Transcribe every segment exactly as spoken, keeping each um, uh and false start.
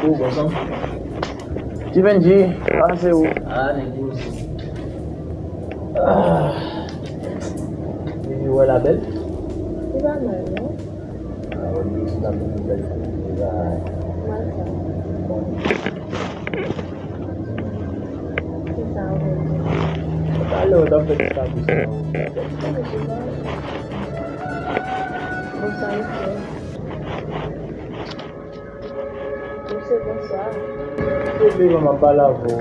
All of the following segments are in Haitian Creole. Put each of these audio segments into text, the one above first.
Ou bò sa? Ti Benji, pase ou. Ah, nèg yo osi. Ah. Vini wè la bèl. Li pa mal, non? Ah, wè, li osi nan bèl bèl. Mal sa. Ki sa ou vle di? Talè ou t ap fè ti kabous la. Bon, sa, mesye. Mesye, bonswa. Kenbe, m ap pale avè w.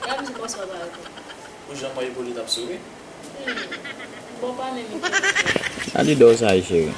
Gad m di bonswa ba yo tou. Ou jan mwen Ipolit ap souri? Hmm. Bon, pa menm Ipolit. Sa li dò sa ye, cheri?